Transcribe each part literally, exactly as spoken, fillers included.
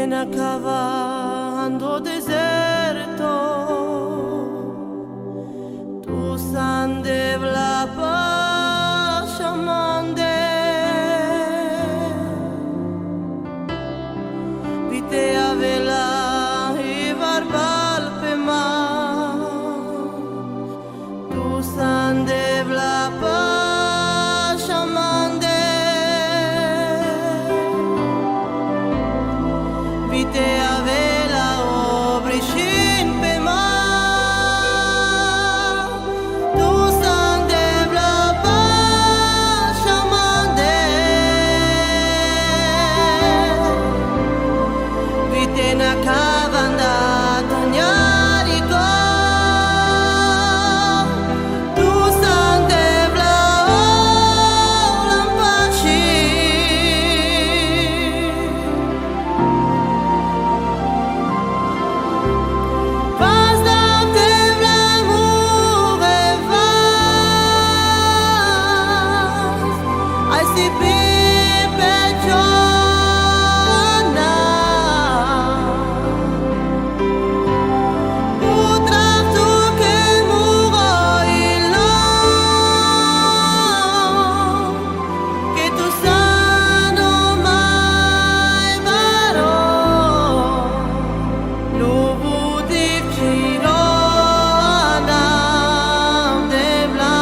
Te na kava ando dezerto, tu san Devla pasha mande. Vi te avela i varbal pe mar, tu san Devla pasha mande. Vi te avela o brishin pe mar, tu san Devla pasha mande. Vi te na kava anda tunjariko, tu san Devla olan pashi. Vas da Devla mure vas, ai si pi pe džona. Putrav tu ke muro ilo, ke tu san o maj baro, luvu div džiro anav Devla.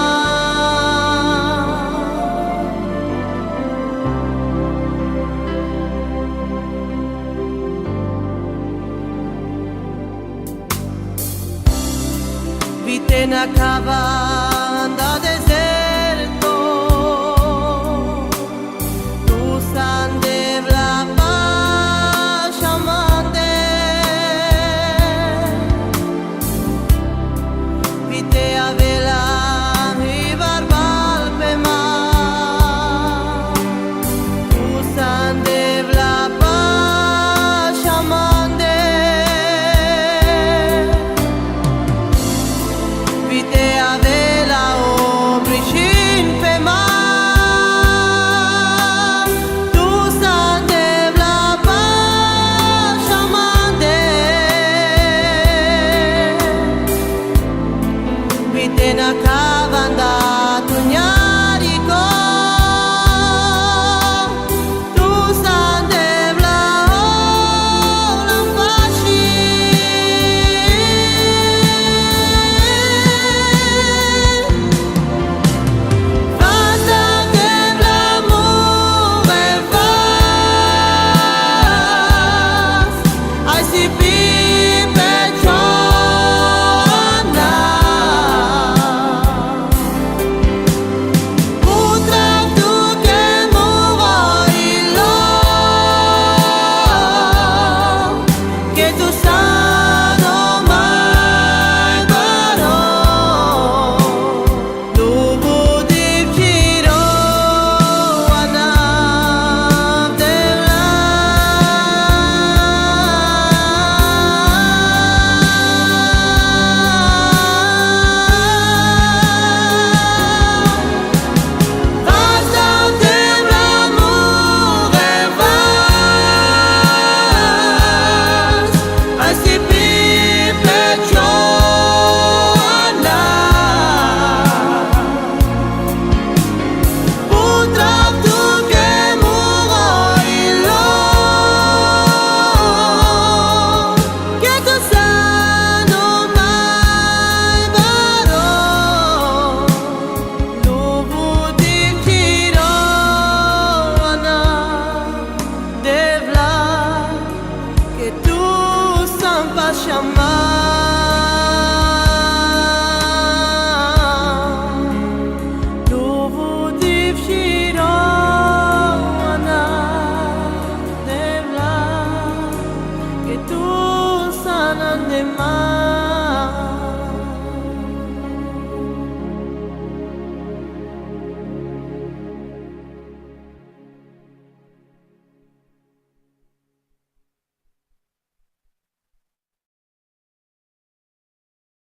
Vi te na kava anda dezerto, tu san Devla pasha mande. Vi te avela i varbal pe mar, tu san Devla pasha mande. Vi te avela o brishin pe mar, tu san Devla pasha mande. Vi te na kava anda tunjariko, tu san Devla olan pashi. Vas da Devla mure vas, ai si pi pe džona. Putrav tu ke muro ilo, ke tu san o maj baro, luvu div džiro anav Devla. Vas da Devla mure vas, ai si pi pe džona. Putrav tu ke muro ilo, ke tu san o maj baro, luvu div džiro anav Devla, ke tu san paša man, luvu div džiro anav Devla, ke tu san ande man.